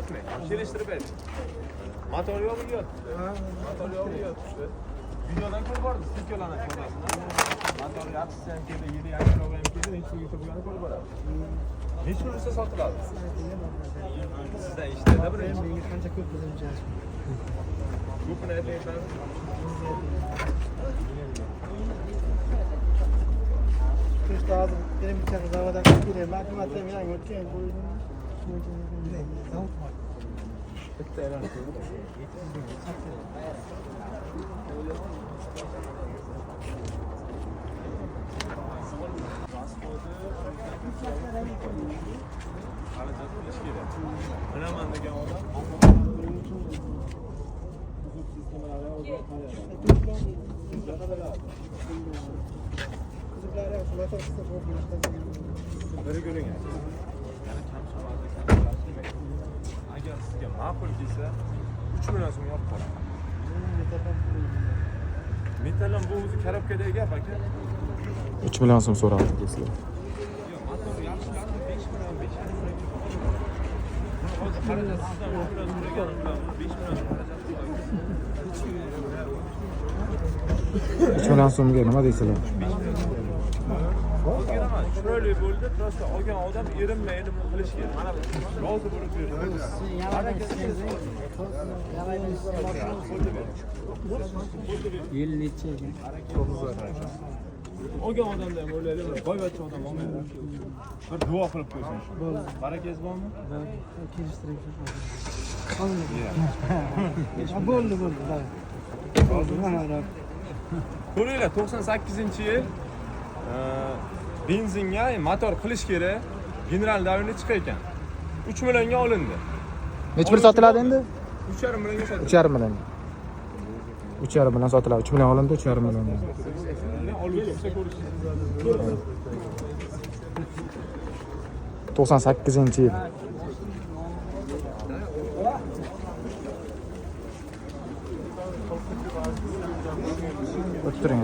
Aytmang, kelishtirib ayting. Motor yo'q yotibdi. Motor yo'q yotibdi. Videodan ko'rib bordik, silkalarni ko'rasiz. Motor yaxshisi ham keldi, yili yangiroq ham keldi, necha pulga topganini ko'rib boradi. Necha pul ursa sotiladi? Sizdan eshitadi birinchi. Menga qancha ko'p bo'lsa uncha yaxshi. Ko'pini aytmayman. Kuchta hozir benim bitta zavoddan kerak. Akkumulyator ham yangi o'tgan qo'ydim. Zavod bor. Bitta aylanib ko'rdim. Xarajat qilish kerak. Bilaman degan odam biri ko'ring. Yana kam so'radi, kam so'radi. Agar sizga ma'qul kelsa, 3 million so'mga olib qolaman. Metaldan bu o'zi korobkadagi gap aka. 3 million so'm so'raldi do'stlar. Yo'q, motor yaxshi, 5 million, 5,5 millionga olaman. Buni hozir xarajat sizdan 3 million so'raganim bilan buni 5 million xarajat qilsangiz, 3 million so'mga nima deysizlar? O'zgaraman. Chiroyli bo'ldi, просто olgan odam erinmay nima qilish kerak. Rozi bo'lib berdi. Yil necha ekan? Olgan odamda ham o'ylaydi, bir boyvachcha odam olmaydi. Bir duo qilib qo'ysin shu. Barakangiz bormi? Kelishtirib. Bo'ldi, bo'ldi. Bo'ldi. Ko'ringlar, 98-yil benzinga motor qilish kerak. General davrida chiqar ekan. 3 millionga olindi. Necha pul sotiladi endi? 3,5 millionga sotildi. 3,5 million. 3,5 million sotiladi. 3 million olindi, 3,5 million. Oluvchi bo'lsa ko'rishingiz. 98-yil. O'tirib turing.